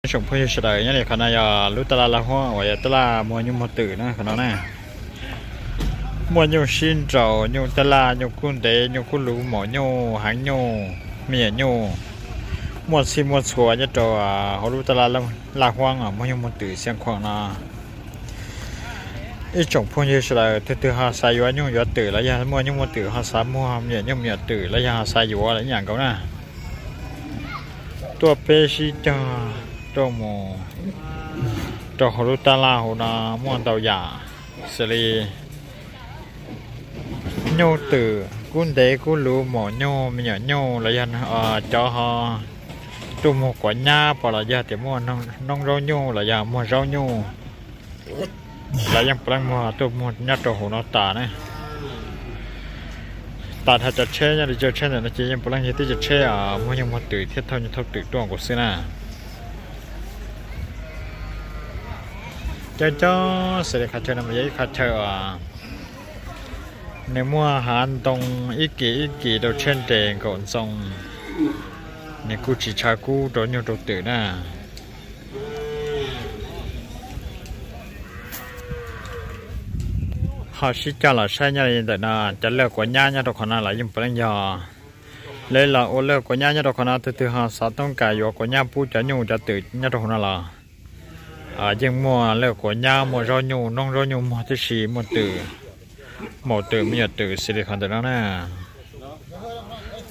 Ib tsoom phooj ywg sawv daws, nyob li qhov no yog lub taj laj Laj Huab uas yog taj laj muag nyuj muag twm na qhov no na. Muaj nyuj sib nraus, nyuj taj laj, nyuj kub ntev, nyuj kub luv, maum nyuj, heev nyuj, me nyuam nyuj, muaj txhij muaj txhua nyob rau hauv lub taj laj Laj Huab muag nyuj muag twm Xia Khuam no. Ib tsoom phooj ywg sawv daws, twg twg ho xav yuav nyuj yuav twm los yog muaj nyuj muaj twm ho xav muag me nyuam nyuj me nyuam twm los yog ho xav yuav los ib yam nkaus na, tuaj peb sib cog tuaj mus rau hauv lub taj laj hauv no muaj ntau yam xws li nyuj twm, kub ntev kub luv, maum nyuj, me nyuam nyuj los yog cov ho tuaj muag quav nyab pom los yog tias muaj noob zaub nyuj los yog muag zaub nyuj los yeej puav leej muag tuaj muag nyob rau hauv no tas na. Tas dhau cov tsheb nyob li cov tsheb ntawm no ces yeej puav leej yog tib cov tsheb muag nyuj muag twm thiab thauj nyuj thauj twm tuaj nkaus xwb na. Coob coob xws li qhov chaw no mas yog ib qhov chaw uas nws muaj hav ntoo ib kis ib kis rau tsheb nres nkaum ntxoo, nws kuj tsis tshav kub rau nyuj rau twm na. Ho sib cog los saib nyob li ntawm no, cov lawj quav nyab nyob rau qhov no los yeej puav leej yog lawv los ua lawj quav nyab nyob rau qhov no. Twg twg ho xav toob kas yuav quav nyab pub cov nyuj cov twm nyob rau hauv no los yeej muaj lawj quav nyab, muaj zaub nyuj, noob zaub nyuj muag tib si, muaj twm, maum twm, me nyuam twm xws li qhov ntawm no na.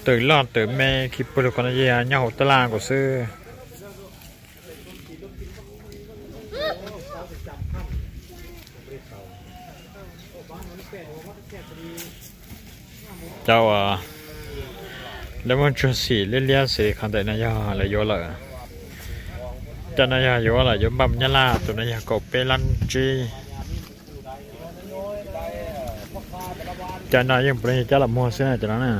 Twm loj twm me khi pawg lug qhov no yeej nyob hauv taj laj nkaus xwb. Cov uas lawv muaj tsuag xim liab liab xws li qhov ntawm no yog lawv yuav lawm. Cov no yog yuav lawm, yuav npaj mus Nyab Laj, tus no yog kaum peb lab tsib. Cov no yeej puav leej yog cov los muag xwb na cov no na.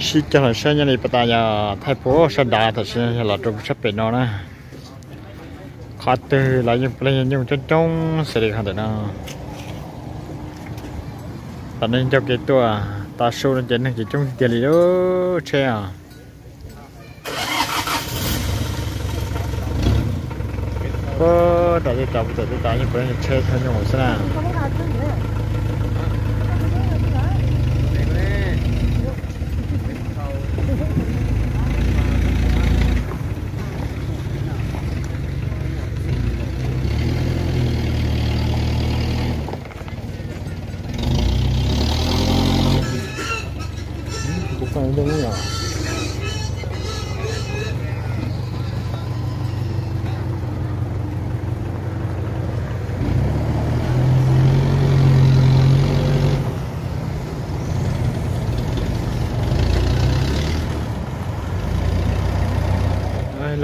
Sib cog los saib nyob li pas tas yog thaij puag sab dav, tam sim no yog los rau sab pem no na. Qhov twg los yeej puav leej yog nyuj coob coob xws li qhov ntawm no. Tam no ncauj kev tuaj, tav su no ces neeg ces coob tiag tiag li lub tsheb os. Puag tom tej tod, puag tom tej tod yeej puav leej yog tsheb thauj nyuj xwb na.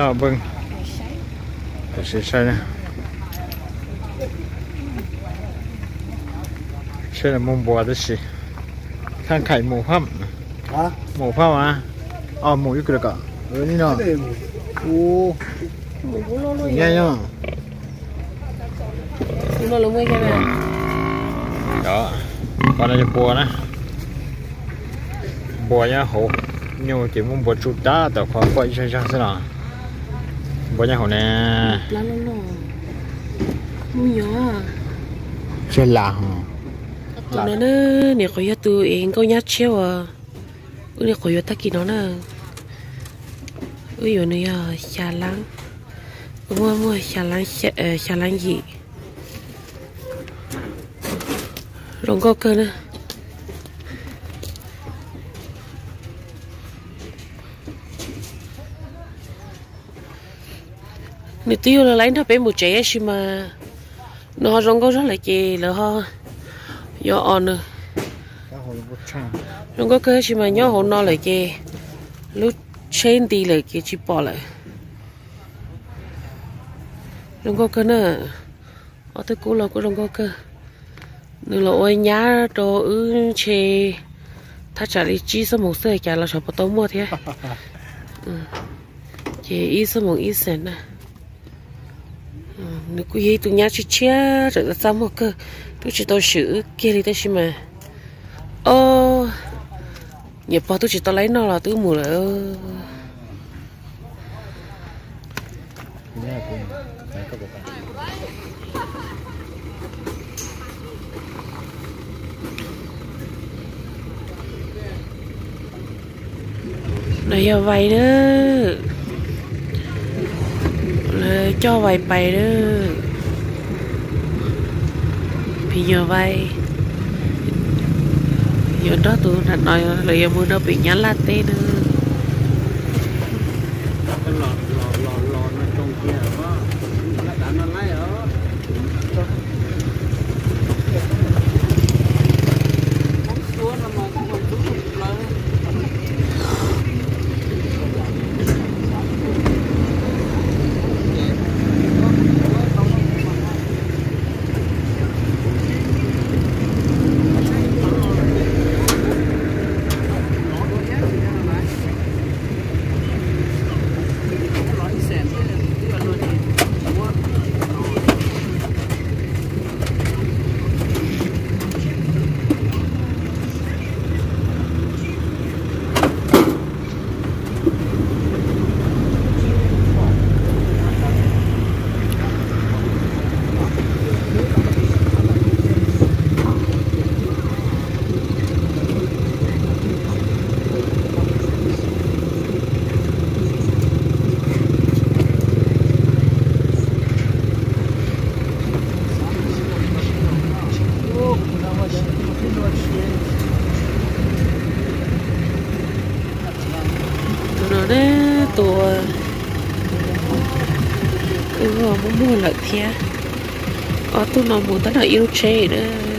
Los npeeg, tam sim saib na, saib muaj npua tab sis, khaj khaim mus phab, mus phab mas, o mus ib kws kom li no, u, nyob nyob. Qhov no yog npua na, npua nyob hauv, nyuj ces muab npua tsuj tag tau qhov poj ib zag zag xwb los, npua nyob hauv ne. Tus no ne, nws qhov yog tus ev nkauj nyab tshiab uas wb nws qhov yuav tag kis no na. Wb yuav nws yog xya lab, wb muab muag xya lab yim. Zoo nkauj kawg na. Nws twb yog lawv nrog peb mus tsev tab sis mas nws ho zoo nkauj zog lawm ces lawv ho yuav os nws. Zoo nkauj kawg tab sis mas nyob hauv no lawm ces lub Tsheb nti lawm ces tsis pom lawm. Zoo nkauj kawg na. Ob tug kub los kuj zoo nkauj kawg. Nws los ua nyab rau wb ntshe thaj tsam li tsib xuab moos xwb cas los xyov puas tau muaj thiab. Ces ib xuab moos ib xees na. Nws kuj yog ib tug nyab tshiab tshiab, txawm txaj muag kawg, twb tsis tau swm wb kiag li tab sis mas, o, niam pog twb tsis tau laib noj los twb mus lawm. No yog Vais na, lawv coj Vais pais na. Phim nyuam Vais yuav nrog tus nram no, lawv yuav mus rau pem Nyab Laj teb na. Tus no ne, tus uas muaj muag lawm thiab. Ob tug no mus tab tom ib lub tsheb na.